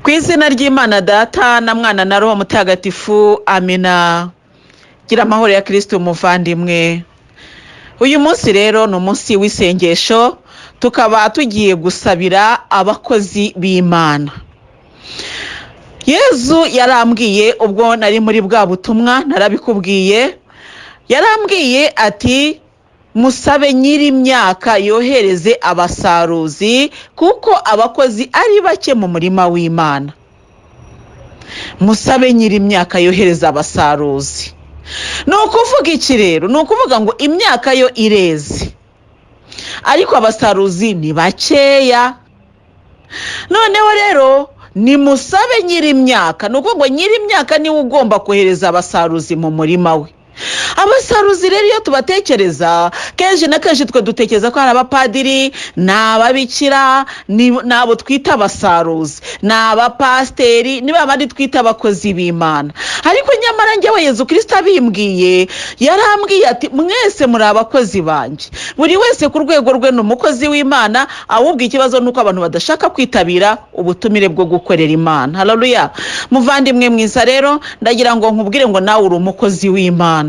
Ku izina ry'Imana Data na Mwana na Roho Mutagatifu, amina. Gira amahoro ya Kristo umuvandimwe. Uyu munsi rero ni umunsi w'isengesho, tukaba tugiye gusabira abakozi b'Imana. Yezu yarambwiye ubwo nari muri bwa butumwa, narabikubwiye, yarambwiye ati: "Musabe nyiri imyaka yohereze abasaruzi, kuko abakozi ari bake mu murima w'Imana." Musabe nyiri imyaka yohereza abasaruzi. Ni ukuvuga iki rero? Ni ukuvuga ngo imyaka yo ireze, ariko abasaruzi ni bakeya. Noneho rero nimusabe nyiri imyaka, ni ukuvuga ngo nyiri imyaka niwe ugomba kohereza abasaruzi mu murima we. Abasaruzi rero iyo tubatekereza, kenshi na kenshi twe dutekereza ko hari abapadiri, ni ababikira, ni abo twita abasaruzi, ni abapasiteri, ni babandi twita abakozi b'Imana. Ariko nyamara njyewe Yezu Kirisita abimbwiye, yarambwiye ati: "Mwese muri abakozi banjye, buri wese ku rwego rwe ni umukozi w'Imana." Ahubwo ikibazo ni uko abantu badashaka kwitabira ubutumire bwo gukorera Imana. Haleluya! Muvandimwe mwiza rero, ndagira ngo nkubwire ngo nawe uri umukozi w'Imana.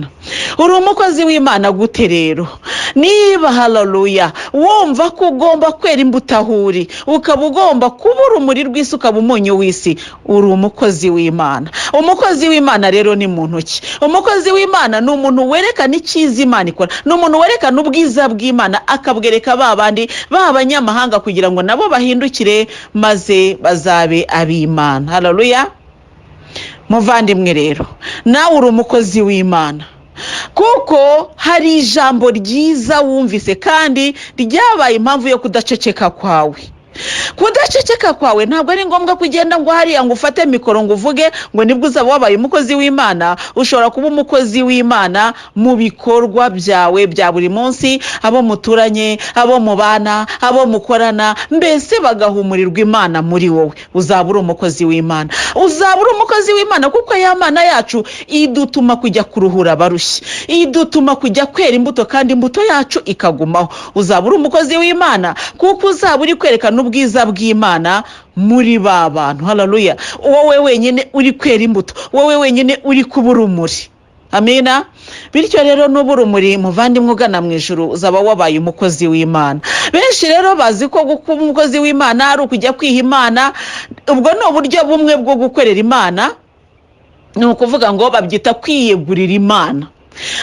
Uri umukozi w'Imana gute rero? Niba, haleluya, wumva ko ugomba kwera imbuto aho uri, ukaba ugomba kuba urumuri rw'isi, ukaba umunyu w'isi, uri umukozi w'Imana. Umukozi w'Imana rero ni muntu ki? Umukozi w'Imana ni umuntu werekana icyiza Imana ikora, ni umuntu werekana ubwiza bw'Imana, akabwereka ba bandi b'abanyamahanga kugira ngo nabo bahindukire maze bazabe ab'Imana. Haleluya! Muvandimwe rero, nawe uri umukozi w'Imana kuko hari ijambo ryiza wumvise kandi ryabaye impamvu yo kudaceceka kwawe. Kudaceceka kwawe, ntabwo ari ngombwa ko ugenda ngo hariya ngo ufate mikoro ngo uvuge ngo nibwo uzaba wabaye umukozi w'Imana. Ushobora kuba umukozi w'Imana mu bikorwa byawe bya buri munsi, abo muturanye, abo mubana, abo mukorana, mbese bagahumurirwa Imana muri wowe. Uzaba uri umukozi w'Imana. Uzaba uri umukozi w'Imana kuko ya Mana yacu idutuma kujya kuruhura abarushye, idutuma kujya kwera imbuto kandi imbuto yacu ikagumaho. Uzaba uri umukozi w'Imana kuko uzaba uri kwerekana ubwiza bw'Imana muri ba bantu. Haleluya! Wowe wenyine uri kwera imbuto, wowe wenyine uri kuba urumuri. Amina. Bityo rero nuba urumuri, muvandimwe ugana mu ijuru, uzaba wabaye umukozi w'Imana. Benshi rero bazi ko kuba umukozi w'Imana ari ukujya kwiha Imana. Ubwo ni uburyo bumwe bwo gukorera Imana, ni ukuvuga ngo babyita kwiyegurira Imana.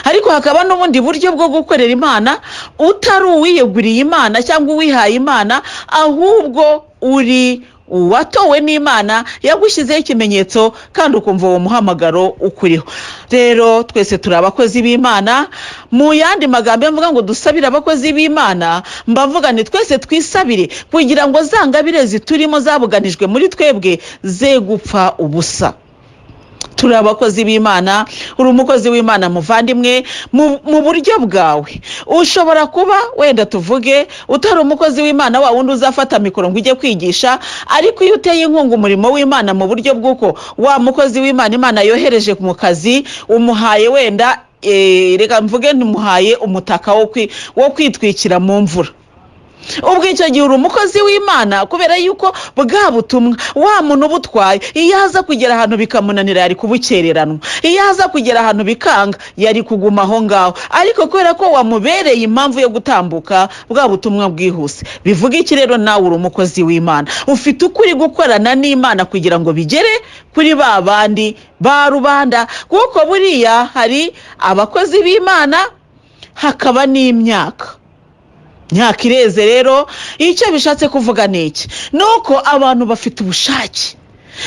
Ariko hakaba n'ubundi buryo bwo gukorera Imana utari uwiyeguriye Imana cyangwa uwihaye Imana, ahubwo uri uwatowe n'Imana yagushyizeho ikimenyetso kandi ukumva uwo muhamagaro ukuriho. Rero twese turi abakozi b'Imana. Mu yandi magambo, iyo mvuga ngo dusabire abakozi b'Imana, mbavuga ni twese twisabire kugira ngo za ngabire ziturimo zabuganijwe muri twebwe ze gupfa ubusa. Turi abakozi b'Imana. Uri umukozi w'Imana, muvandimwe, mu buryo bwawe. Ushobora kuba wenda, tuvuge, utari umukozi w'Imana wa wundi uzafata mikoro ngo ujye kwigisha, ariko iyo uteye inkunga umurimo w'Imana mu buryo bw'uko wa mukozi w'Imana Imana yohereje mu kazi umuhaye wenda, reka mvuge ntimuhaye umutaka wo kwitwikira mu mvura, ubwo icyo gihe uri umukozi w'Imana, kubera yuko bwa butumwa wa muntu ubutwaye, iyo aza kugera ahantu bikamunanira yari kubukereranwa, iyo aza kugera ahantu bikanga yari kuguma aho ngaho. Ariko kubera ko wamubereye impamvu yo gutambuka bwa butumwa bwihuse, bivuga iki rero? Nawe uri umukozi w'Imana, ufite ukuri gukorana n'Imana kugira ngo bigere kuri ba bandi ba rubanda. Kuko buriya hari abakozi b'Imana, hakaba n'imyaka. Imyaka ireze rero, icyo bishatse kuvuga ni iki? Ni uko abantu bafite ubushake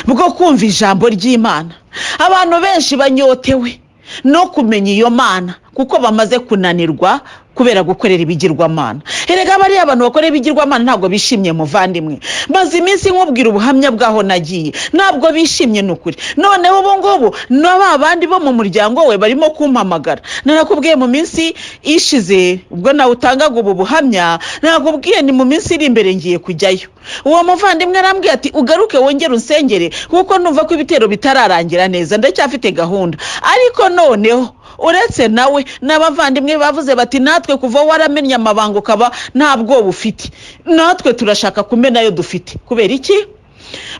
bwo kumva ijambo ry'Imana. Abantu benshi banyotewe no kumenya iyo Mana kuko bamaze kunanirwa kubera gukorera ibigirwamana. Erega bariya abantu bakora ibigirwamana ntabwo bishimye. Muvandimwe, maze iminsi nkubwira ubuhamya bw'aho nagiye, ntabwo bishimye, ni ukuri. Noneho ubu ngubu na ba bandi bo mu muryango we barimo kumpamagara. Narakubwiye mu minsi ishize, ubwo nawe utangaga ubu buhamya, nakubwiye ni mu minsi iri imbere ngiye kujyayo. Uwo muvandimwe arambwiye ati: "Ugaruke wongere unsengere kuko numva ko ibitero bitararangira neza, ndacyafite gahunda." Ariko noneho uretse nawe n'abavandimwe bavuze bati: "Natwe kuva waramennye amabanga ukaba nta bwoba ufite, natwe turashaka kumena ayo dufite." Kubera iki?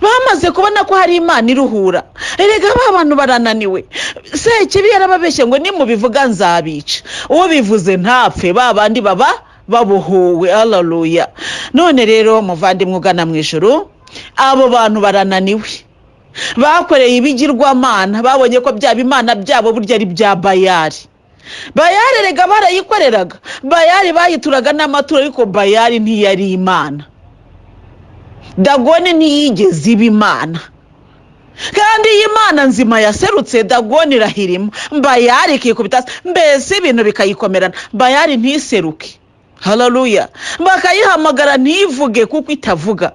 Bamaze kubona ko hari Imana iruhura. Erega ba bantu barananiwe. Sekibi yarababeshye ngo nimubivuga nzabica, ubivuze ntapfe, ba bandi baba babohowe. Haleluya. None rero muvandimwe ugana mu ijuru, abo bantu barananiwe, bakoreye ibigirwamana, babonye ko byaba imana byabo burya ari bya Bayari. Bayari erega barayikoreraga, Bayari bayituraga n'amaturo, ariko Bayari ntiyari Imana. Dagoni ntiyigeze iba Imana. Kandi iyi Mana nzima yaserutse, Dagoni irahirima, Bayari ikikubita hasi, mbese ibintu bikayikomerana, Bayari ntiseruke. Haleluya. Bakayihamagara ntivuge kuko itavuga.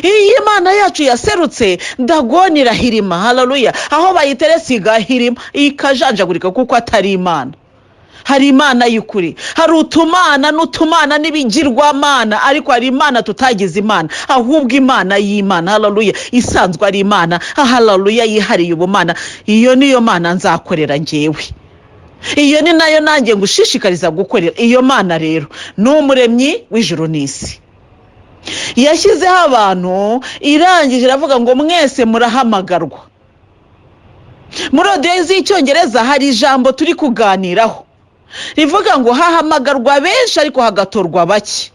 Iyi Mana yacu yaserutse, Dagoni irahirima. Haleluya. Aho bayiteretse igahirima, ikajanjagurika, kuko atari Imana. Hari Imana y'ukuri, hari utumana n'utumana n'ibigirwamana, ariko hari Imana tutagize Imana, ahubwo Imana y'Imana. Haleluya. Isanzwe ari Imana. Haleluya. Yihariye ubumana. Iyo niyo Mana nzakorera ngewe, iyo ni nayo nanjye ngushishikariza gukorera. Iyo Mana rero ni umuremyi w'ijuru n'isi. Yashyizeho abantu, irangije iravuga ngo mwese murahamagarwa. Muri audio z'Icyongereza hari ijambo turi kuganiraho rivuga ngo hahamagarwa benshi ariko hagatorwa bake.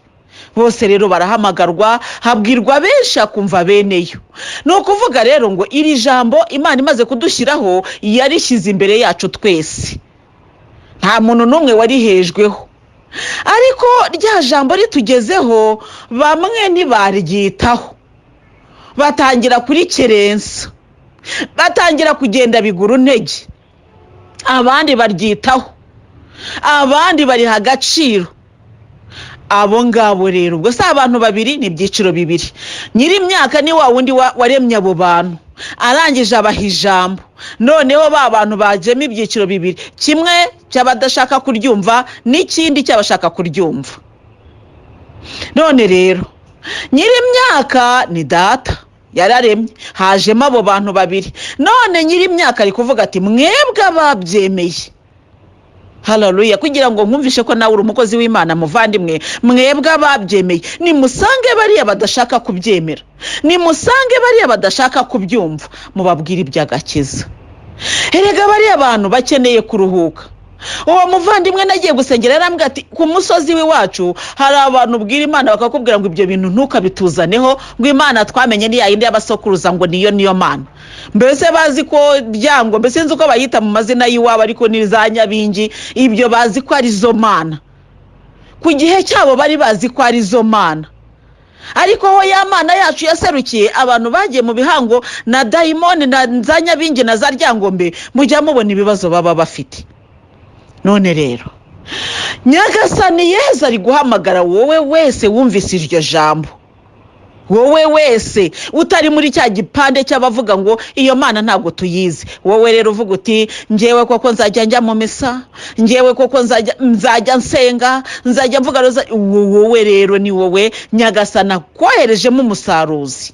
Bose rero barahamagarwa, habwirwa benshi hakumva beneyo. Ni ukuvuga rero ngo iri jambo Imana imaze kudushyiraho, yarishyize imbere yacu twese, nta muntu n'umwe warihejweho. Ariko rya jambo ritugezeho, bamwe ntibaryitaho, batangira kurikerensa, batangira kugenda bigura intege. Abandi baryitaho, abandi bariha agaciro. Abo ngabo rero ubwo si abantu babiri, ni ibyiciro bibiri. Nyiri imyaka ni wa wundi waremye abo bantu, arangije abaha ijambo. Noneho ba bantu bajyemo ibyiciro bibiri, kimwe cy'abadashaka kuryumva n'ikindi cy'abashaka kuryumva. None rero nyiri imyaka ni Data yararemye, hajemo abo bantu babiri. None nyiri imyaka ari kuvuga ati mwebwe ababyemeye. Haleluya. Kugira ngo nkumvishe ko nawe uri umukozi w'Imana, muvandimwe, mwebwe ababyemeye, nimusange bariya badashaka kubyemera, nimusange bariya badashaka kubyumva, mubabwire iby'agakiza. Erega bariya bantu bakeneye kuruhuka. Uwo muvandimwe nagiye gusengera yarambwira ati ku musozi w'iwacu hari abantu ubwira Imana bakakubwira ngo ibyo bintu ntukabituzaneho, ngo Imana twamenye ni yayindi y'abasokuruza, ngo niyo Mana. Mbese bazi ko byango, mbese nzi uko bayita mu mazina y'iwabo, ariko ni za nyabingi. Ibyo bazi ko ari zo mana. Ku gihe cyabo bari bazi ko ari zo mana, ariko aho ya Mana yacu yaserukiye, abantu bagiye mu bihango na dayimoni na za nyabingi na za ryangombe, mujya mubona ibibazo baba bafite. None rero Nyagasani Yezu ari guhamagara wowe wese wumvise iryo jambo, wowe wese utari muri cya gipande cy'abavuga ngo iyo Mana ntabwo tuyizi. Wowe rero uvuga uti ngewe koko nzajya njya mu misa, ngewe koko nzajya nsenga, nzajya mvuga roza, wowe rero ni wowe Nyagasana akoherejemo umusaruzi.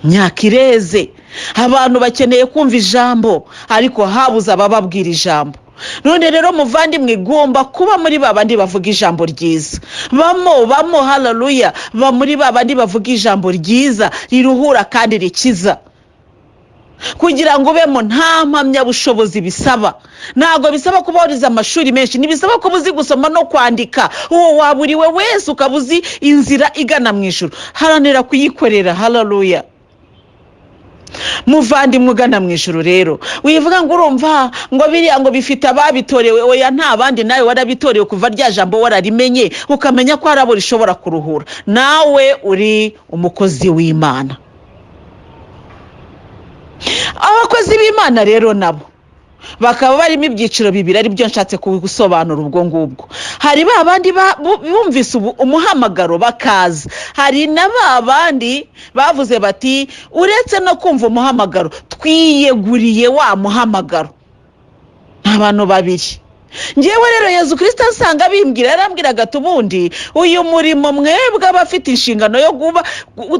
Myaka ireze, abantu bakeneye kumva ijambo, ariko habuze abababwira ijambo. None rero muvandimwe, igomba kuba muri ba bandi bavuga ijambo ryiza. Bamo, bamo. Haleluya. Ba muri ba bandi bavuga ijambo ryiza riruhura kandi rikiza. Kugira ngo ubemo nta mpamyabushobozi bisaba, ntabwo bisaba kuba warize amashuri menshi, ntibisaba kuba uzi gusoma no kwandika. Uwo waba uriwe wese ukaba uzi inzira igana mu ijuru, haranira kuyikorera. Haleluya. Muvandimwe ugana mu ijuru rero, wivuga ngo urumva ngo biriya ngo bifite ababitorewe. Oya, nta bandi, nawe warabitorewe. Kuva rya jambo wararimenye, ukamenya ko hari abo rishobora kuruhura, nawe uri umukozi w'Imana. Abakozi b'Imana rero nabo bakaba barimo ibyiciro bibiri, ari byo nshatse gusobanura. Ubwo ngubwo hari ba bandi bumvise umuhamagaro bakaza, hari na ba bandi bavuze bati uretse no kumva umuhamagaro, twiyeguriye wa muhamagaro. Ni abantu babiri. Ngewe rero Yezu Kirisita asanga bimbwira, yarambwiraga ati ubundi uyu murimo mwebwe abafite inshingano yo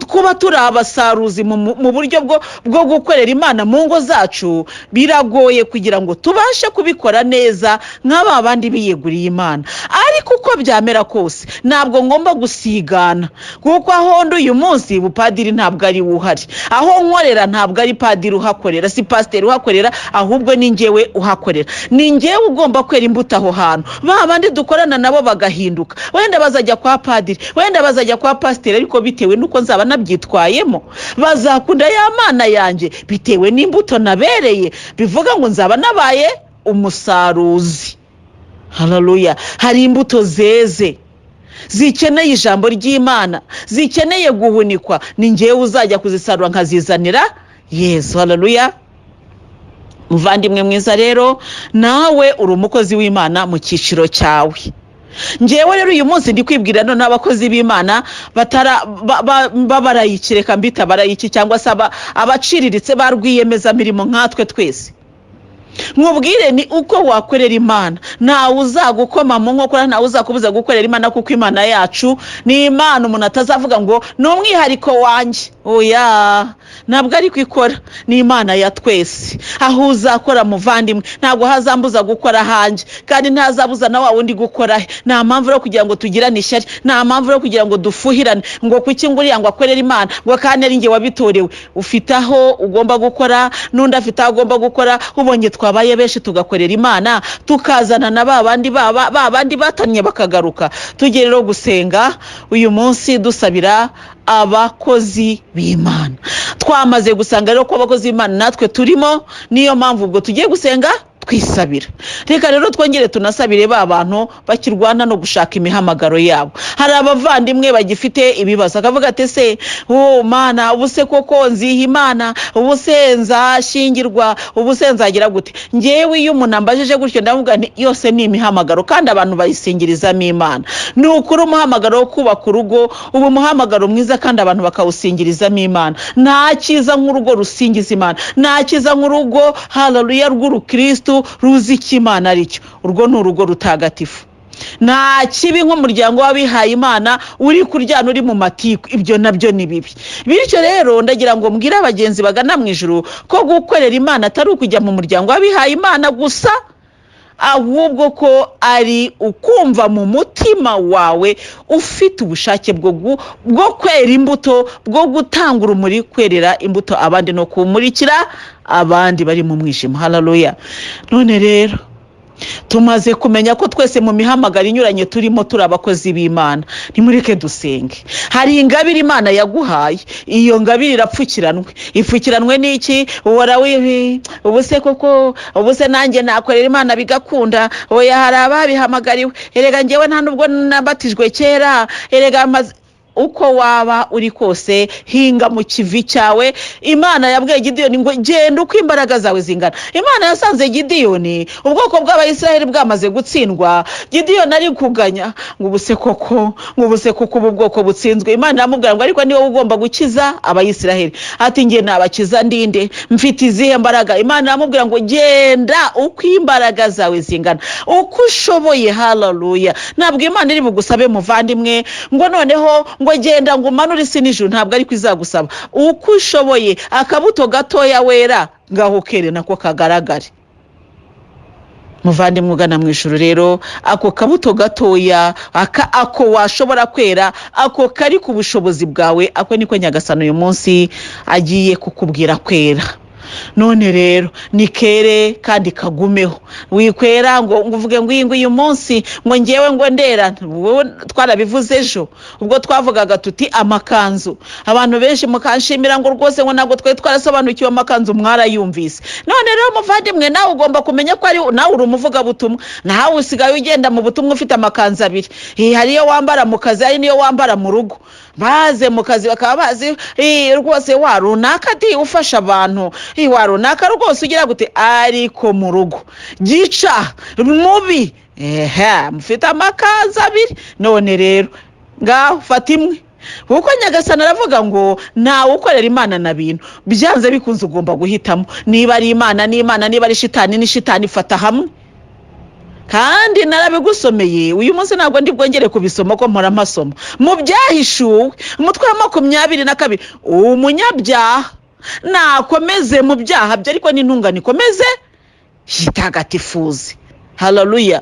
kuba turi abasaruzi mu buryo bwo gukorera Imana mu ngo zacu, biragoye kugira ngo tubashe kubikora neza nk'aba bandi biyeguriye Imana. Ariko uko byamera kose ntabwo ngomba gusigana, kuko aho ndi uyu munsi ubupadiri ntabwo ari uhari, aho nkorera ntabwo ari padiri uhakorera, si pasiteri uhakorera, ahubwo ni ngewe uhakorera, ni ngewe ugomba kwera imbuto aho hantu, ba bandi dukorana nabo bagahinduka. Wenda bazajya kwa padiri, wenda bazajya kwa pasiteri, ariko bitewe n'uko nzaba nabyitwayemo bazakunda ya Mana yanjye bitewe n'imbuto nabereye, bivuga ngo nzaba nabaye umusaruzi. Haleluya! Hari imbuto zeze zikeneye ijambo ry'Imana, zikeneye guhunikwa, ni ngewe uzajya kuzisarura nkazizanira Yezu. Haleluya! Muvandimwe mwiza rero, nawe uri umukozi w'Imana mu cyiciro cyawe. Ngewe rero uyu munsi ndi kwibwira none abakozi b'Imana b'abarayiki, reka mbita abarayiki cyangwa se abaciriritse ba rwiyemezamirimo nkatwe twese, nkubwire ni uko wakorera Imana. Ntawe uzagukoma mu nkokora, ntawe uzakubuza gukorera Imana, kuko Imana yacu ni Imana umuntu atazavuga ngo ni umwihariko wanjye. Oya, ntabwo ari ikora, ni Imana ya twese. Aho uzakora muvandimwe, ntabwo hazambuza gukora ahanjye, kandi ntazabuza na wa wundi gukora he. Nta mpamvu yo kugira ngo tugirane ishyari, nta mpamvu yo kugira ngo dufuhirane ngo kuki ngo uriya ngo akorere Imana, ngo kandi ari njye wabitorewe. Ufite aho ugomba gukora, n'undi afite aho agomba gukora. Ubonye twabaye benshi tugakorera Imana, tukazana na ba bandi ba bandi batannye bakagaruka. Tujye rero gusenga uyu munsi dusabira abakozi b'Imana. Twamaze gusanga rero ko abakozi b'Imana natwe turimo, niyo mpamvu ubwo tugiye gusenga twisabira. Reka rero twongere tunasabire ba bantu bakirwana no gushaka imihamagaro yabo. Hari abavandimwe bagifite ibibazo, akavuga ati se oh Mana, ubu se koko nziha Imana, ubu se nzashyingirwa, ubu se nzagira gute? Ngewe iyo umuntu ambajije gutyo ndavuga nti yose ni imihamagaro, kandi abantu bayisingirizamo Imana. Ni ukuri umuhamagaro wo kubaka urugo uba umuhamagaro mwiza, kandi abantu bakawusingirizamo Imana. Nta cyiza nk'urugo rusingiza Imana, nta cyiza nk'urugo, haleluya, rw'urukristu ruzi icyo Imana ari cyo. Urwo ni urugo rutagatifu. Nta kibi nk'umuryango w'abihaye Imana uri kuryana, uri mu matiku, ibyo nabyo ni bibi. Bityo rero ndagira ngo mbwire abagenzi bagana mu ijuru ko gukorera Imana atari ukujya mu muryango w'abihaye Imana gusa, ahubwo ko ari ukumva mu mutima wawe ufite ubushake bwo kwera imbuto, bwo gutanga urumuri, kwerera imbuto abandi no kumurikira abandi bari mu mwijima. Haleluya! None rero tumaze kumenya ko twese mu mihamagaro inyuranye turimo turi abakozi b'Imana. Nimureke dusenge. Hari ingabire Imana yaguhaye, iyo ngabire irapfukiranwe. Ipfukiranwe n'iki? Uhora wibi, ubu se koko, ubu se nanjye nakorera Imana bigakunda? Oya, hari ababihamagariwe. Erega ngewe nta nubwo nabatijwe kera, erega maze uko waba uri kose hinga mu kivi cyawe. Imana yabwiye Gidiyoni ngo genda uko imbaraga zawe zingana. Imana yasanze Gidiyoni ubwoko bw'Abayisiraheli bwamaze gutsindwa, Gidiyoni ari kuganya ngo ubu se koko, ngo ubu se koko ubu bwoko butsinzwe. Imana iramubwira ngo ariko ni wowe ugomba gukiza Abayisiraheli. Ati nge nabakiza ndinde, mfite izihe mbaraga? Imana iramubwira ngo genda uko imbaraga zawe zingana, uko ushoboye. Haleluya! Ntabwo Imana iri bugusabe muvandimwe ngo noneho ngo genda ngo umanure isi n'ijuru, ntabwo ariko izagusaba. Uko ushoboye, akabuto gatoya wera ngaho kere nako kagaragare. Muvandimwe ugana mu ijuru rero, ako kabuto gatoya ako washobora kwera, ako kari ku bushobozi bwawe, ako niko Nyagasani uyu munsi agiye kukubwira kwera. None rero ni kere kandi kagumeho. Wikwera ngo uvuge ngo iyi ngo uyu munsi ngo ngewe ngo ndera. Wowe twarabivuze ejo ubwo twavugaga tuti amakanzu, abantu benshi mukanshimira ngo rwose ngo ntabwo twari twarasobanukiwe amakanzu, mwarayumvise. None rero muvandimwe, nawe ugomba kumenya ko ari nawe uri umuvugabutumwa, nawe usigaye ugenda mu butumwa ufite amakanzu abiri. Hari iyo wambara mu kazi, hari n'iyo wambara mu rugo. Baze mu kazi bakaba bazi rwose wa runaka ati ufasha abantu, wa runaka rwose ugira gute, ariko mu rugo gica mubi. Ehe, mufite amakanzu abiri. None rero ngaho fata imwe, kuko Nyagasani aravuga ngo ntawe ukorera Imana na bintu. Byanze bikunze ugomba guhitamo, niba ari Imana ni Imana, niba ari shitani ni shitani, fata hamwe. Kandi narabigusomeye, uyu munsi ntabwo ndi bwongere kubisoma ko mpora mpasoma mu Byahishuwe umutwe wa 22: umunyabyaha nakomeze mu byaha bye, ariko n'intungane ikomeze yitagatifuze. Hararuya.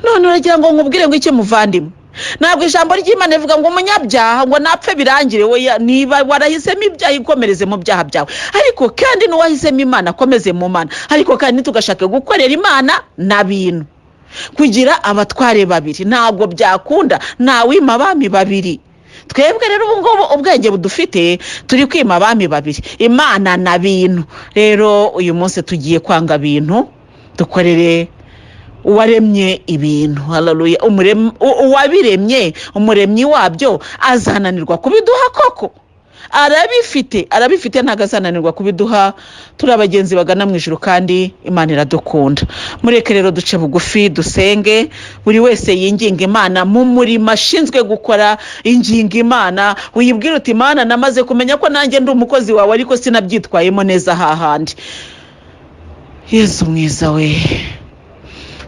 None uragira ngo nkubwire ngo iki, muvandimwe? Ntabwo ijambo ry'Imana rivuga ngo umunyabyaha ngo napfe birangire. We niba warahisemo ibyaha, ikomereze mu byaha byawe, ariko kandi n'uwahisemo Imana akomeze mu Mana. Ariko kandi ntitugashake gukorera Imana na bintu, kugira abatware babiri ntabwo byakunda. Ntawima abami babiri. Twebwe rero ubu ngubu ubwenge budufite, turi kwima abami babiri, Imana na bintu. Rero uyu munsi tugiye kwanga bintu, dukorere uwaremye ibintu. Hararuya. Uwabiremye, umuremyi wabyo, azananirwa kubiduha koko? Arabifite, arabifite, ntabwo azananirwa kubiduha. Turi abagenzi bagana mu ijoro kandi Imana iradukunda. Mureke rero duce bugufi, dusenge, buri wese yinginga Imana mu murimo ashinzwe gukora. Inginga Imana, uyibwire uti: "Imana, namaze kumenya ko nanjye ndi umukozi wawe, ariko sinabyitwayemo neza hahandi." Yezu mwiza we,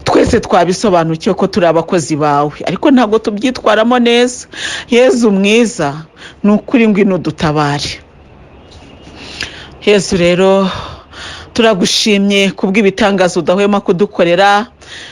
twese twabisobanukiwe ko turi abakozi bawe, ariko ntabwo tubyitwaramo neza. Yezu mwiza, ni ukuri ngwino dutabare. Yezu rero, turagushimye kubw'ibitangazo udahwema kudukorera.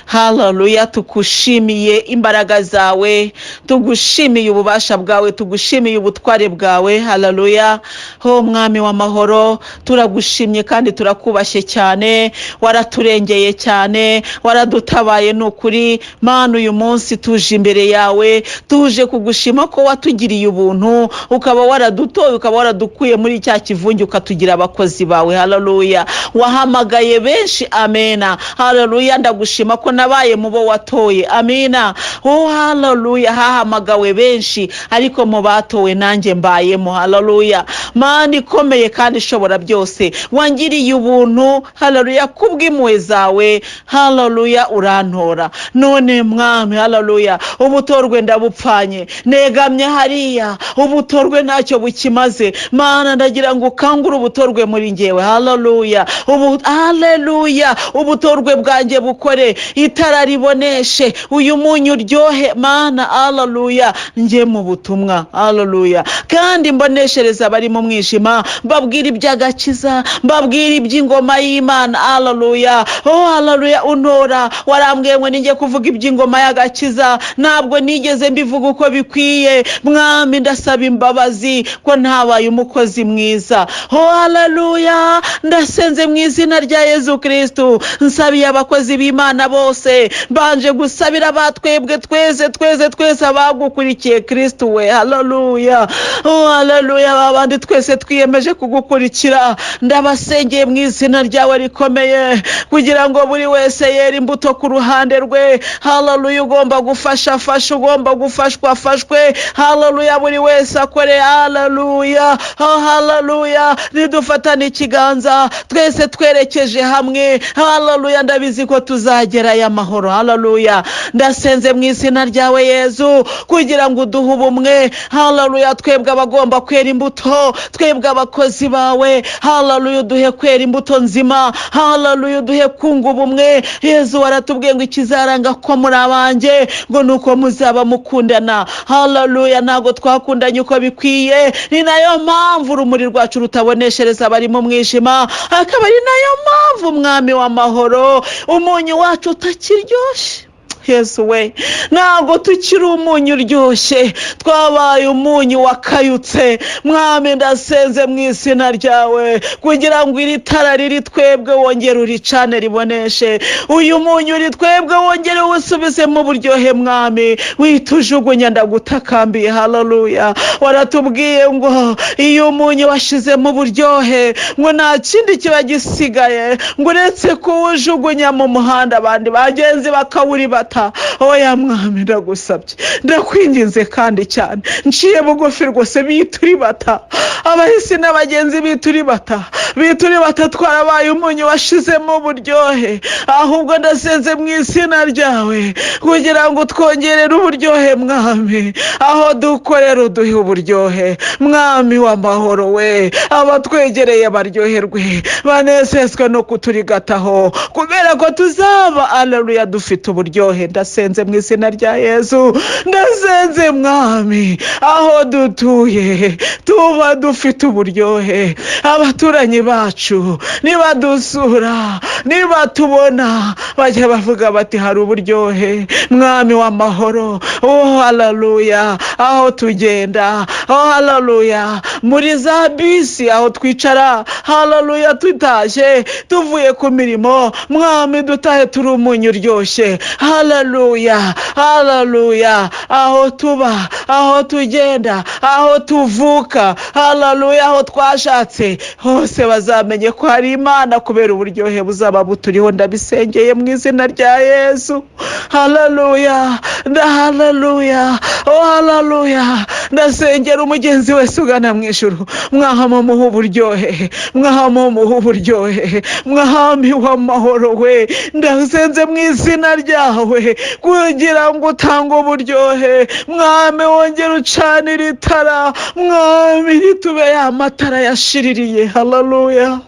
Hararuya. Tugushimiye imbaraga zawe, tugushimiye ububasha bwawe, tugushimiye ubutware bwawe. Hararuya. Ho Mwami w'amahoro, turagushimye kandi turakubashye cyane. Waraturengeye cyane, waradutabaye, ni ukuri. Mana, uyu munsi tuje imbere yawe, tuje kugushima ko watugiriye ubuntu, ukaba waradutoye, ukaba waradukuye muri cya kivunge, ukatugira abakozi bawe. Hararuya. Wahamagaye benshi. Amena. Hararuya. Ndagushima ko nabaye mu bo watoye. Amina. Oh, hararuya. Hahamagawe benshi, ariko mu batowe nanjye mbayemo. Hararuya. Mana ikomeye kandi ishobora byose, wangiriye ubuntu, hararuya, kubw'impuhwe zawe. Hararuya. Urantora. None Mwami, hararuya, ubutorwe ndabupfanye, negamye hariya, ubutorwe ntacyo bukimaze. Mana, ndagira ngo ukangure ubutorwe muri ngewe. Hararuya. Ubu, haleluya, ubutorwe bwanjye bukore, itara riboneshe, uyu munyu uryohe. Mana, haleluya, njye mu butumwa, haleluya, kandi mboneshereza abari mu mwijima, mbabwira iby'agakiza, mbabwira iby'ingoma y'Imana. Haleluya. Oh, haleluya. Untora warambwiye ngo ninjye kuvuga iby'ingoma y'agakiza. Ntabwo nigeze mbivuga uko bikwiye. Mwami, ndasaba imbabazi ko ntabaye umukozi mwiza. Oh, haleluya. Ndasenze mu izina rya Yezu Kirisitu, nsabiye abakozi b'Imana bose, mbanje gusabira abatwebwe twese, twese, twese abagukurikiye, Kirisitu we. Haleluya. Oh, haleluya. Babandi twese twiyemeje kugukurikira, ndabasengeye mu izina ryawe rikomeye kugira ngo buri wese yere imbuto ku ruhande rwe. Haleluya. Ugomba gufasha afashe, ugomba gufashwa afashwe. Haleluya. Buri wese akore. Haleluya. Oh, haleluya. Nidufatane ikiganza twese twerekeje hamwe, haleluya, ndabizi ko tuzagerayo amahoro. Haleluya. Ndasenze mu izina ryawe Yezu kugira ngo uduhe ubumwe. Haleluya. Twebwe abagomba kwera imbuto, twebwe abakozi bawe, haleluya, uduhe kwera imbuto nzima. Haleluya. Uduhe kunga ubumwe. Yezu, waratubwiye ngo ikizaranga ko muri abanjye ngo ni uko muzaba mukundana. Haleluya. Ntabwo twakundanye uko bikwiye, ni nayo mpamvu urumuri rwacu rutaboneshereza abari mu mwijima, akaba ari nayo mpamvu, Mwami w'amahoro, umunyu wacu utakiryoshye. Yesu we, ntabwo tukiri umunyu uryoshye, twabaye umunyu wakayutse. Mwami, ndasenze mu izina ryawe kugira ngo iri tara riri twebwe wongere uricane riboneshe. Uyu munyu uri twebwe wongere wusubizemo uburyohe. Mwami, witujugunya, ndagutakambiye. Haleluya. Waratubwiye ngo iyo umunyu washizemo uburyohe, ngo nta kindi kiba gisigaye ngo uretse kuwujugunya mu muhanda, abandi bagenzi bakawuribata. Oya Mwami, ndagusabye, ndakwinginze kandi cyane, nciye bugufi rwose, bituribata, abahisi n'abagenzi bituribata. Bituri batatwarabaye umunyu washizemo uburyohe, ahubwo ndasenze mu izina ryawe kugira ngo utwongerere uburyohe Mwami. Aho dukorera uduhe uburyohe, Mwami w'amahoro we. Abatwegereye baryoherwe, banezezwe no kuturigataho, kubera ko tuzaba, aleluya, dufite uburyohe. Ndasenze mu izina rya Yezu, ndasenze Mwami, aho dutuye tuba dufite uburyohe. Abaturanyi bacu nibadusura, nibatubona, bajya bavuga bati hari uburyohe, Mwami w'amahoro. Oh haleluya. Aho tugenda, oh haleluya, muri za bisi aho twicara, haleluya, tutashye tuvuye ku mirimo, Mwami, dutahe turi umunyu uryoshye. Haleluya, haleluya. Aho tuba, aho tugenda, aho tuvuka, haleluya, aho twashatse hose bazamenye ko hari Imana kubera uburyohe buzaba buturiho. Ndabisengeye mu izina rya Yesu. Haleluya, haleluya, oh haleluya. Ndasengera umugenzi wese ugana mu ijuru, mwahamo muha uburyohe, mwahamo muha uburyohe, Mwami w'amahoro we. Ndasenze mu izina ryawe kugira ngo utange uburyohe, Mwami. Wongere ucanire itara, Mwami, ritube ya matara yashiririye. Haleluya.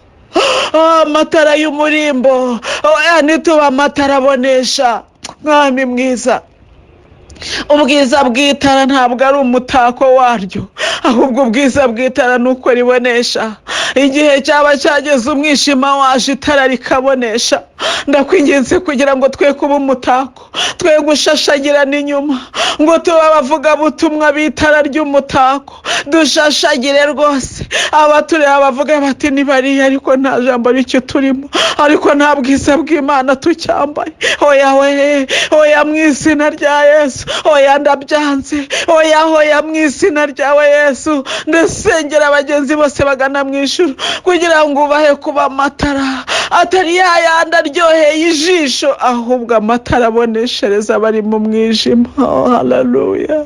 Amatara y'umurimbo, oya, ntituba amatara abonesha, Mwami mwiza. Ubwiza bw'itara ntabwo ari umutako waryo, ahubwo ubwiza bw'itara ni uko ribonesha. Igihe cyaba cyageze, umwijima waje, itara rikabonesha. Ndakwinginze kugira ngo twe kuba umutako, twe gushashagirana inyuma ngo tube abavugabutumwa b'itara ry'umutako. Dushashagire rwose, abatureba bavuga bati ni bariya, ariko nta jambo ricyo turimo, ariko nta bwiza bw'Imana tucyambaye. Oya we, oya, mu izina rya Yesu, oya, ndabyanze. Oya, oya, mu izina ryawe Yesu. Ndasengera abagenzi bose bagana mu ijuru kugira ngo ubahe kuba amatara atari ya yandi aryoheye ijisho, ahubwo amatara aboneshereza abari mu mwijima. Oh, haleluya.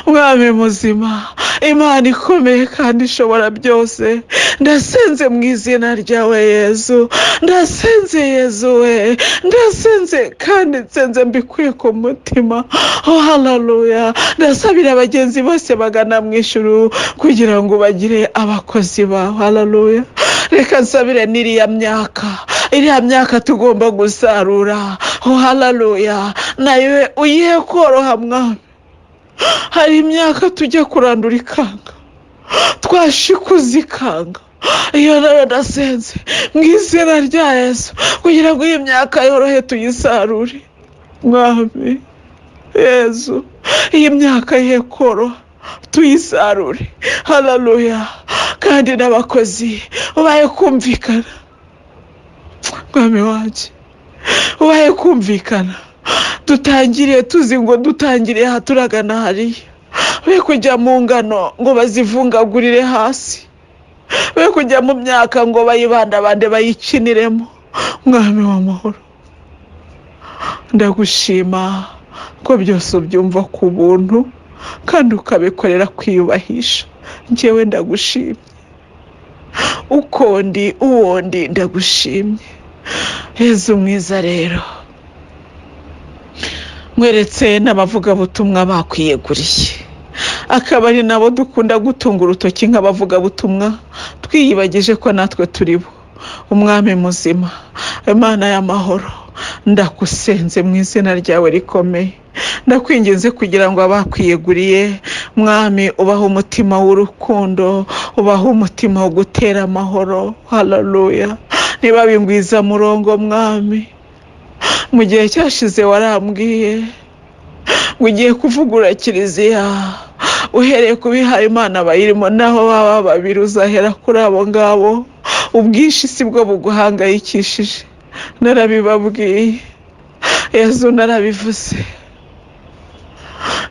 Mwami muzima, Imana ikomeye kandi ishobora byose, ndasenze mu izina ryawe Yezu. Ndasenze Yezu we, ndasenze kandi nsenze mbikuye ku mutima. Oh haleluya. Ndasabira abagenzi bose bagana mu ijuru kugira ngo bagire abakozi bawe. Haleluya. Reka nsabire n'iriya myaka, iriya myaka tugomba gusarura. Oh haleluya, nayo uyihe koroha, Mwami. Hari imyaka tujya kurandura ikanga, twashikuza ikanga. Iyo nayo ndasenze mu izina rya Yesu kugira ngo iyi myaka yorohe tuyisarure. Mwami Yezu, iyi myaka ye koroha tuyisarure. Haleluya. Kandi n'abakozi ubaye kumvikana, Mwami wanjye, ubaye kumvikana. Dutangiriye tuzi ngo dutangiriye aha turagana hariya, be kujya mu ngano ngo bazivungagurire hasi, be kujya mu myaka ngo bayibandabande bayikiniremo. Mwami w'amahoro, ndagushima ko byose ubyumva ku buntu kandi ukabikorera kwiyubahisha. Njyewe ndagushimye uko ndi, uwo ndi, ndagushimye Yezu mwiza. Rero mweretse n'abavugabutumwa bakwiyeguriye, akaba ari nabo dukunda gutunga urutoki nk'abavugabutumwa, twiyibagije ko natwe turi bo. Umwami muzima, Imana y'amahoro, ndagusenze mu izina ryawe rikomeye. Ndakwinginze kugira ngo abakwiyeguriye, Mwami, ubahe umutima w'urukundo, ubahe umutima wo gutera amahoro. Haleluya. Niba bingwiza murongo, Mwami, mu gihe cyashize warambwiye ngo ugiye kuvugura kiliziya uhereye ku bihaye Imana bayirimo, naho baba babiri uzahera kuri abo ngabo. Ubwinshi si bwo buguhangayikishije. Narabibabwiye Yezu, narabivuze,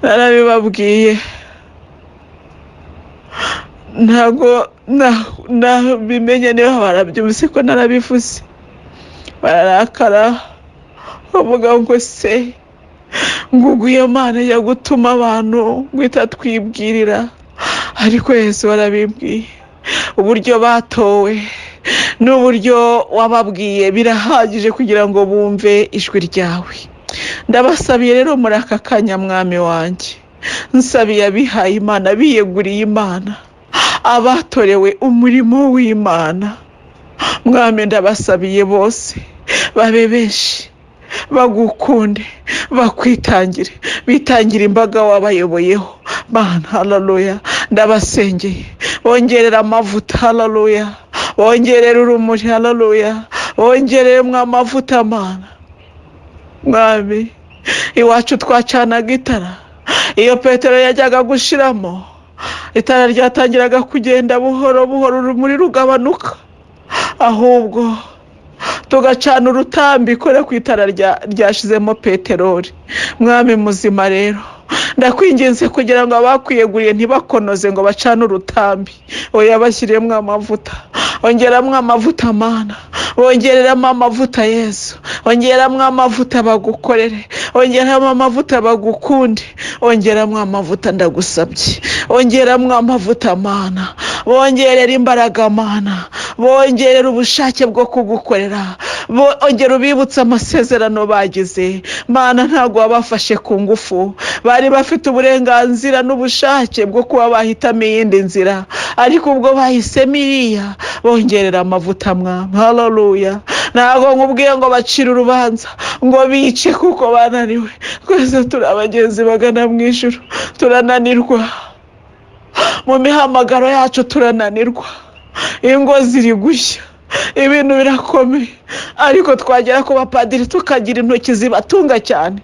narabibabwiye. Ntabwo nabimenye niba barabyumvise ko narabivuze, bararakara, bavuga ngo se ngo iyo Mana ijya gutuma abantu ngo itatwibwirira? Ariko Yesu warabimbwiye uburyo batowe. N'uburyo wababwiye birahagije kugira ngo bumve ijwi ryawe. Ndabasabiye rero muri aka kanya, mwami wanjye, nsabiye abihaye Imana, biyeguriye Imana, abatorewe umurimo w'Imana. Mwami, ndabasabiye bose babe benshi, bagukunde, bakwitangire, bitangire imbaga wabayoboyeho. Mana, haleluya, ndabasengeye, bongerera amavuta, haleluya, bongerera urumuri, haleluya, bongereremo amavuta. Mana, mwami, iwacu twacanaga itara. Iyo petero yajyaga gushiramo, itara ryatangiraga kugenda buhoro buhoro, urumuri rugabanuka, ahubwo tugacana urutambi kore ku itara ryashizemo peteroli. Mwami muzima, rero ndakwinginze kugira ngo abakwiyeguriye ntibakonoze ngo bacane urutambi. Oya, bashyiremo amavuta, ongeramo amavuta Mana, bongereramo amavuta Yesu, ongeramo amavuta bagukorere, ongeramo amavuta bagukunde, ongeramo amavuta, ndagusabye, ongeramo amavuta Mana, bongerera imbaraga Mana, bongerera ubushake bwo kugukorera, ongera ubibutse amasezerano bagize. Mana, ntabwo wabafashe ku ngufu, bari bafite uburenganzira n'ubushake bwo kuba bahitamo iyindi nzira, ariko ubwo bahisemo iriya, bongerera amavuta mwami, haleluya. Ntabwo nkubwiye ngo bacire urubanza ngo bice kuko bananiwe. Twese turi abagenzi bagana mu ijuru, turananirwa mu mihamagaro yacu, turananirwa, ingo ziri gushya, ibintu birakomeye, ariko twagera ku bapadiri tukagira intoki zibatunga cyane,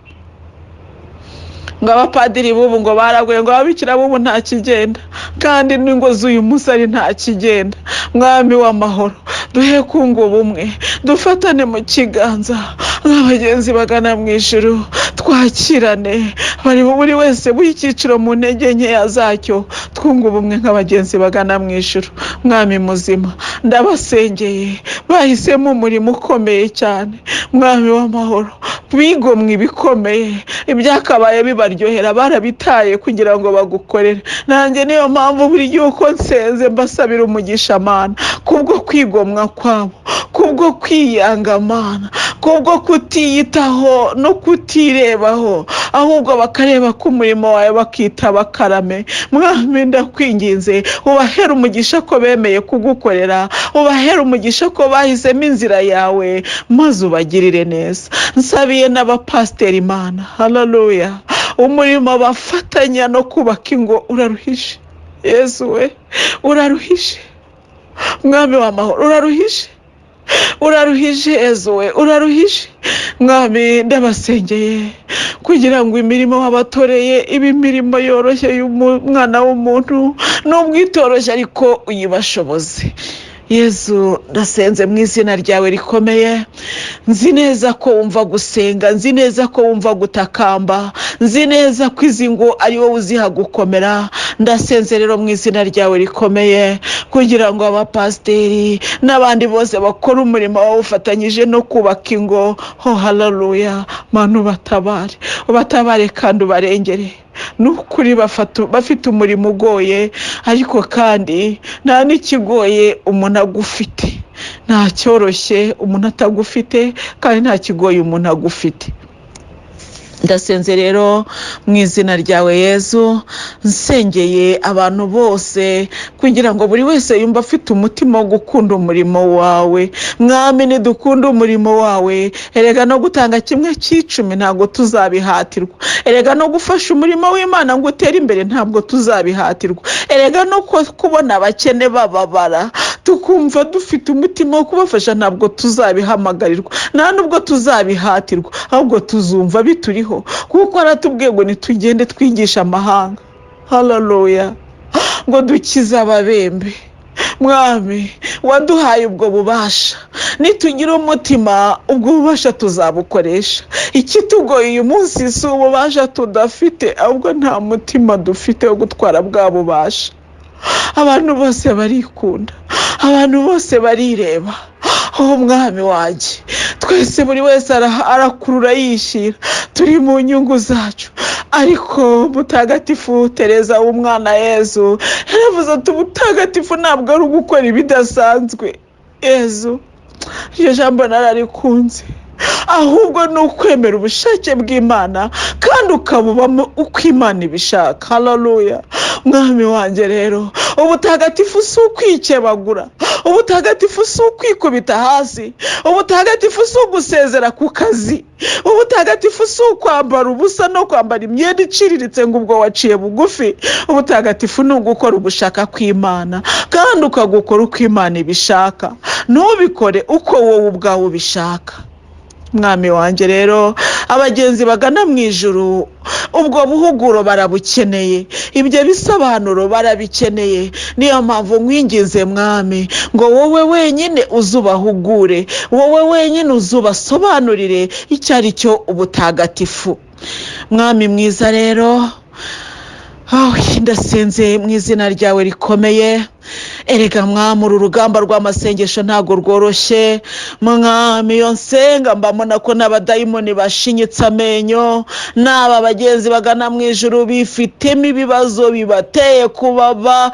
ngo abapadiri b'ubu ngo baraguye, ngo ababikira b'ubu nta kigenda, kandi n'ingo z'uyu munsi ari nta kigenda. Mwami w'amahoro, duhe kunga ubumwe, dufatane mu kiganza nk'abagenzi bagana mu ijuru, twakirane bari buri wese buri cyiciro mu ntege nkeya zacyo, twunga ubumwe nk'abagenzi bagana mu ijuru. Mwami muzima, ndabasengeye, bahisemo umurimo ukomeye cyane. Mwami w'amahoro, bigomwe ibikomeye, ibyakabaye bibaryohera barabitaye kugira ngo bagukorere. Nanjye niyo mpamvu buri gihe uko nsenze mbasabira umugisha Mana, kubwo kwigomwa kwabo, kubwo kwiyanga Mana, kubwo kutiyitaho no kutirebaho, ahubwo bakareba ko umurimo wawe bakita bakarame. Mwami, ndakwinginze, ubahere umugisha ko bemeye kugukorera, ubahere umugisha ko bahisemo inzira yawe, maze ubagirire neza. Nsabiye n'abapasiteri Imana, haleluya, umurimo bafatanya no kubaka ingo uraruhije. Yesu we, uraruhije. Mwami w'amahoro, uraruhije, uraruhije. Yesu we, uraruhije. Mwami, ndabasengeye kugira ngo imirimo wabatoreye ibe imirimo yoroshye y'umwana w'umuntu, nubwo itoroshye ariko uyibashoboze. Yezu, ndasenze mu izina ryawe rikomeye. Nzi neza ko wumva gusenga, nzi neza ko wumva gutakamba, nzi neza ko izi ngo ari wowe uziha gukomera. Ndasenze rero mu izina ryawe rikomeye kugira ngo abapasiteri n'abandi bose bakora umurimo bawufatanyije no kubaka ingo, ho haleluya, Mana, ubatabare, ubatabare kandi ubarengere. Ni ukuri bafite umurimo ugoye, ariko kandi nta n'ikigoye umuntu agufite, nta cyoroshye umuntu atagufite, kandi nta kigoye umuntu agufite. Ndasenze rero mu izina ryawe Yezu, nsengeye abantu bose kugira ngo buri wese yumve afite umutima wo gukunda umurimo wawe. Mwami, nidukunda umurimo wawe, erega no gutanga kimwe cy'icumi ntabwo tuzabihatirwa, erega no gufasha umurimo w'Imana ngo utere imbere ntabwo tuzabihatirwa, erega no kubona abakene bababara tukumva dufite umutima wo kubafasha ntabwo tuzabihamagarirwa, nta nubwo tuzabihatirwa, ahubwo tuzumva bituriho, kuko aratubwiye ngo nitugende twigishe amahanga, haleluya, ngo dukize ababembe. Mwami, waduhaye ubwo bubasha, nitugira umutima ubwo bubasha tuzabukoresha. Ikitugoye uyu munsi si ububasha tudafite, ahubwo nta mutima dufite wo gutwara bwa bubasha. Abantu bose barikunda, abantu bose barireba. Oh mwami wanjye, twese buri wese arakurura yishyira, turi mu nyungu zacu. Ariko Mutagatifu Tereza w'umwana Yezu yaravuze ati ubutagatifu ntabwo ari ugukora ibidasanzwe. Yezu, iryo jambo nararikunze. Ahubwo ni ukwemera ubushake bw'Imana kandi ukabubamo uko Imana ibishaka. Haleluya. Mwami wanjye rero, ubutagatifu si ukwikebagura, ubutagatifu si ukwikubita hasi, ubutagatifu si ugusezera ku kazi, ubutagatifu si ukwambara ubusa no kwambara imyenda iciriritse ngo ubwo waciye bugufi. Ubutagatifu ni ugukora ugushaka kw'Imana kandi ukagukora uko Imana ibishaka, ntubikore uko wowe ubwawe ubishaka. Mwami wanjye rero, abagenzi bagana mu ijuru ubwo buhuguro barabukeneye, ibyo bisobanuro barabikeneye. Niyo mpamvu nkwinginze Mwami ngo wowe wenyine uzubahugure, wowe wenyine uzubasobanurire icyo ari cyo ubutagatifu. Mwami mwiza rero, ndasenze mu izina ryawe rikomeye. Erega Mwami, uru rugamba rw'amasengesho ntabwo rworoshye. Mwami, iyo nsenga mbabona ko n'abadayimoni bashinyitse amenyo, n'aba bagenzi bagana mu ijuru bifitemo ibibazo bibateye kubaba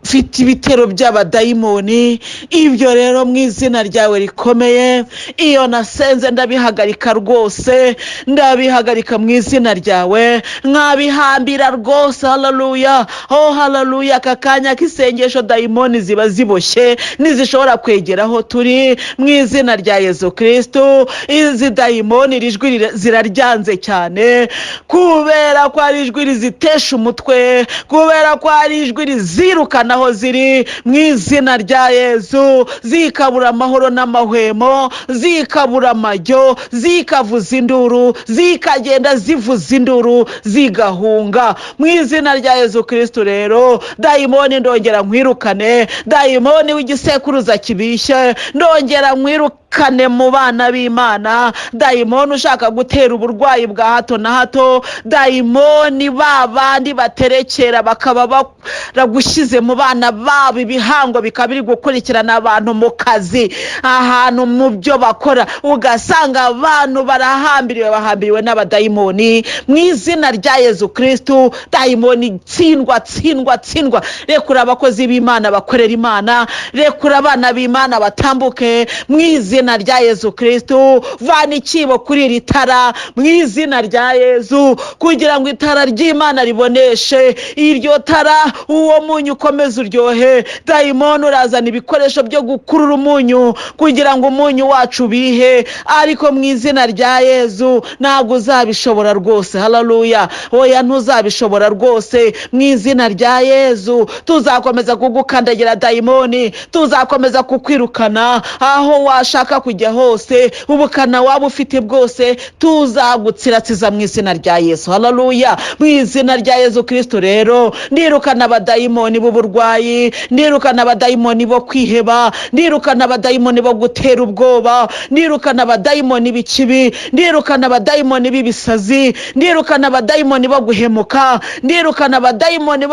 mfite ibitero by'abadayimoni. Ibyo rero mu izina ryawe rikomeye, iyo nasenze ndabihagarika rwose, ndabihagarika mu izina ryawe, nkabihambira rwose. Haleluya, oh haleluya. Aka kanya k'isengesho dayimoni ziba ziboshye, ntizishobora kwegera aho turi mu izina rya Yezu Kirisitu. Izi dayimoni iri jwi ziraryanze cyane, kubera ko ari ijwi rizitesha umutwe, kubera ko ari ijwi rizirukana aho ziri mu izina rya Yezu, zikabura amahoro n'amahwemo, zikabura amajyo, zikavuza induru, zikagenda zivuza induru, zigahunga mu izina rya Yezu Kirisitu. Rero dayimoni, ndongera nkwirukane. Dayimoni w'igisekuruza kibishye, ndongera nkwirukane mu bana b'Imana. Dayimoni ushaka gutera uburwayi bwa hato na hato, dayimoni ba bandi baterekera bakaba baragushyize mu bana babo ibihango bikaba biri gukurikirana abantu mu kazi, ahantu mu byo bakora, ugasanga abantu barahambiriwe, bahambiriwe n'abadayimoni. Mu izina rya Yezu Kirisitu, dayimoni tsindwa, tsindwa, tsindwa. Rekura abakozi b'Imana bakorera Imana, rekura abana b'Imana batambuke mu izina rya Yezu Kirisitu. Vana ikibo kuri iri tara mu izina rya Yezu, kugira ngo itara ry'Imana riboneshe iryo tara, uwo munyu ukomeze uryohe. Dayimoni urazana ibikoresho byo gukurura umunyu kugira ngo umunyu wacu ubihe, ariko mu izina rya Yezu ntabwo uzabishobora rwose. Haleluya, oya, ntuzabishobora rwose. Mu izina rya Yezu tuzakomeza kugukandagira dayimoni, tuzakomeza kukwirukana aho washaka kujya hose, ubukana waba ufite bwose tuzagutsiratsiza mu izina rya Yesu. Haleluya. Mu izina rya Yezu Kirisitu rero, ndirukana abadayimoni b'uburwayi, ndirukana abadayimoni bo kwiheba, ndirukana abadayimoni bo gutera ubwoba, ndirukana abadayimoni b'ikibi, ndirukana abadayimoni b'ibisazi, ndirukana abadayimoni bo guhemuka, ndirukana abadayimoni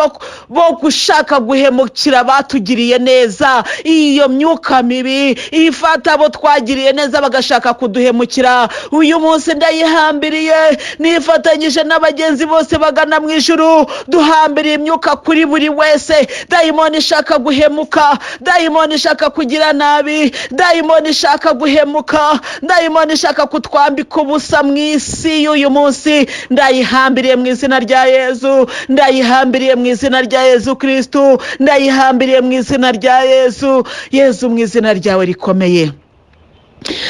bo gushaka guhemukira abatugiriye neza. Iyo myuka mibi ifata abo twagiriye neza bagashaka kuduhemukira, uyu munsi ndayihambiriye, nifatanyije n'abagenzi bose bagana mu ijuru, duhambiriye imyuka kuri buri wese. Dayimoni ishaka guhemuka, dayimoni ishaka kugira nabi, dayimoni ishaka guhemuka, dayimoni ishaka kutwambika ubusa mu isi y'uyu munsi, ndayihambiriye mu izina rya Yezu, ndayihambiriye mu izina rya Yezu Kirisitu, ndayihambiriye mu izina rya Yezu. Yezu, mu izina ryawe rikomeye,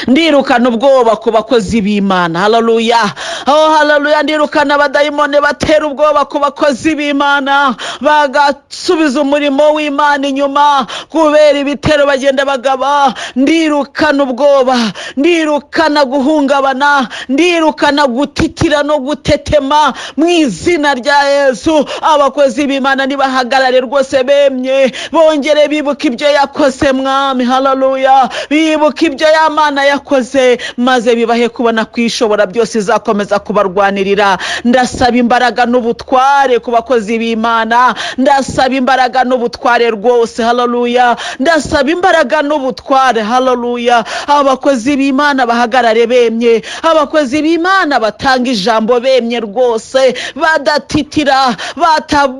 ndirukana ubwoba ku bakozi b'Imana. Haleluya, oh haleluya. Ndirukana abadayimoni batera ubwoba ku bakozi b'Imana, bagasubiza umurimo w'Imana inyuma kubera ibitero bagenda bagaba. Ndirukana ubwoba, ndirukana guhungabana, ndirukana gutitira no gutetema mu izina rya Yesu. Abakozi b'Imana nibahagarare rwose bemye, bongere bibuka ibyo yakoze Mwami. Haleluya, bibuka ibyo y'Imana Imana yakoze, maze bibahe kubona kwishobora byose izakomeza kubarwanirira. Ndasaba imbaraga n'ubutware ku bakozi b'Imana, ndasaba imbaraga n'ubutware rwose, haleluya. Ndasaba imbaraga n'ubutware, haleluya. Abakozi b'Imana bahagarare bemye, abakozi b'Imana batanga ijambo bemye rwose, badatitira,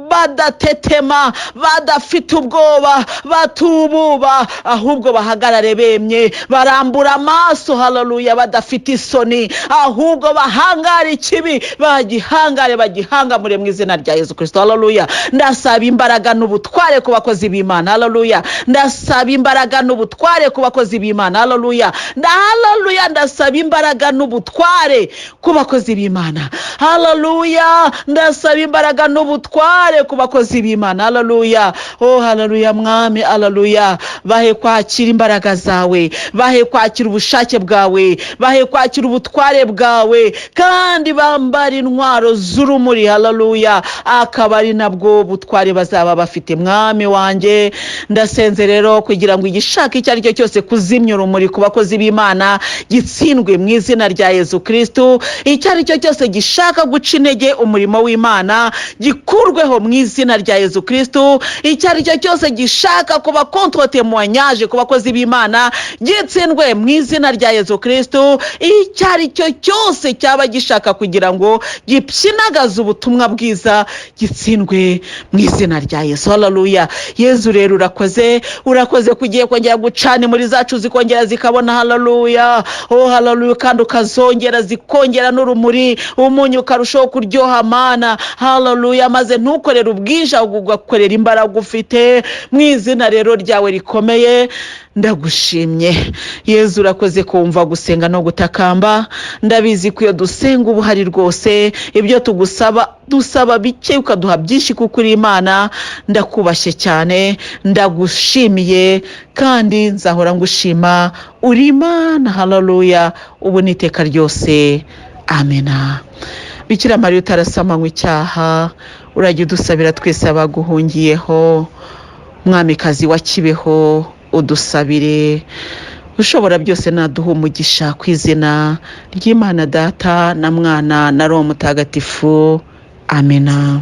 badatetema, badafite ubwoba, batububa, ahubwo bahagarare bemye, barambura amaso, haleluya, badafite isoni, ahubwo bahangare ikibi, bagihangare, bagihangamure mu izina rya Yezu Kristo, haleluya. Ndasaba imbaraga n'ubutware ku bakozi b'Imana, haleluya. Ndasaba imbaraga n'ubutware ku bakozi b'Imana, haleluya. Haleluya. Ndasaba imbaraga n'ubutware ku bakozi b'Imana, haleluya. Ndasaba imbaraga n'ubutware ku bakozi b'Imana, haleluya. Oh haleluya, Mwami, haleluya. Bahe kwakira imbaraga zawe, bahe kwakira ubushake bwawe, bahe kwakira ubutware bwawe, kandi bambara intwaro z'urumuri, haleluya, akaba ari nabwo butware bazaba bafite. Mwami wanjye, ndasenze rero kugira ngo igishaka icyo ari cyo cyose kuzimya urumuri ku bakozi b'Imana gitsindwe mu izina rya Yezu Kristo. Icyo ari cyo cyose gishaka guca intege umurimo w'Imana gikurweho mu izina rya Yezu Kristo. Icyo ari cyo cyose gishaka kuba contre témoignage ku bakozi b'Imana gitsindwe mu izina rya Yezu Kristo. Icyo ari cyo cyose cyaba gishaka kugira ngo gipyinagaze ubutumwa bwiza gitsindwe mu izina rya Yesu, haleluya. Yezu rero urakoze, urakoze kugiye kongera gucana imuri zacu zikongera zikabona, haleluya. Oh haleluya, kandi ukazongera zikongera n'urumuri, umunyu ukarushaho kuryoha, Mana, haleluya. Maze ntukorere ubwinshi, ahubwo ugakorera imbaraga ufite mu izina rero ryawe rikomeye. Ndagushimye Yezu, urakoze kumva gusenga no gutakamba. Ndabizi ko iyo dusenga uba uhari rwose, ibyo tugusaba dusaba bike ukaduha byinshi kuko uri Imana. Ndakubashye cyane, ndagushimiye kandi nzahora ngushima, uri Imana, haleluya, ubu n'iteka ryose, amena. Bikira Mariya utarasamanywe icyaha, urajya udusabira twese abaguhungiyeho. Mwamikazi wa Kibeho, udusabire. Ushobora byose naduha umugisha ku izina ry'Imana Data na Mwana na Roho Mutagatifu, amena.